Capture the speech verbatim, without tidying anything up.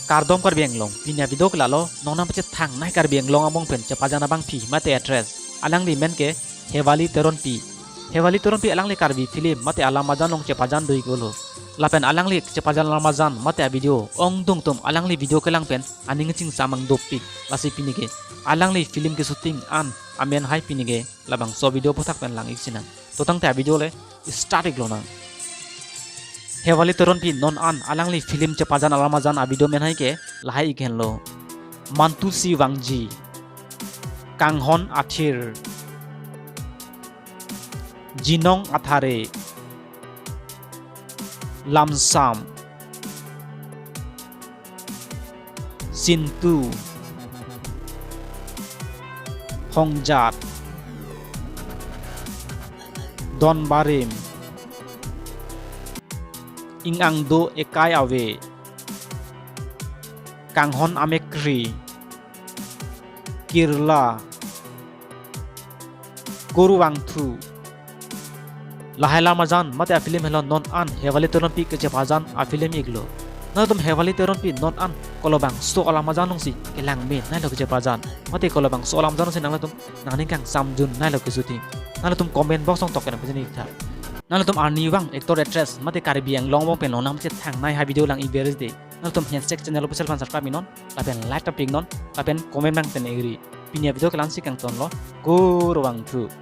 Kardom Karbi Anglong, pini avideo ke lalo, non nangpachethang nai Karbi Anglong angbong pen chepajan abangpi mate actress. Alangli men ke Hewali Teronpi. Hewali Teronpi alangli Karbi film mate alam ajan along chepajan do-iklo. Lapen alangli chepajan alam ajan mate avideo ongdung atum alangli video kelang pen aning chingsam mang dopik. Lasi pini ke alangli film keshooting an amen hai pini ke labangso video aphuthak pen lang-ik sinang. To tangte avideo le start-iklonang. Hewali Teronpi non an alangli film chepajan alam ajan avideo men hai ke lahai-ik henlo: Mantu Si Wangji, Kanghon Athir, Jinong Athare, Lamsam, Sintu, Hongjat, Donbarim, Ing Angdo Ekai Ave, Kanghon Amekri, Kirla, Kurvangthu. Lahai alam ajan mate afilm henlo non an Hewali Teronpi kechepajan afilm iklo. Nanglitum Hewali Teronpi non an kolobangso alam ajan alongsi kelang me nailo kechepajan, mate kolobangso alam ajan alongsi nanglitum nangning kangsam dun nailo keshooting? Nanglitum comment box along tok kenang pajini tha. Nanglitum arnivang actor actress mate Karbi Anglong angbong pen non nangpachethang nai ha video lang-ik berjede, nanglitum Handshake channel official aphan subscribe-iknon, lapen like ta pi-iknon, lapen comment nang ten-ikri. Pini avideo ke la-ansi kangtonlo, Kurvangthu.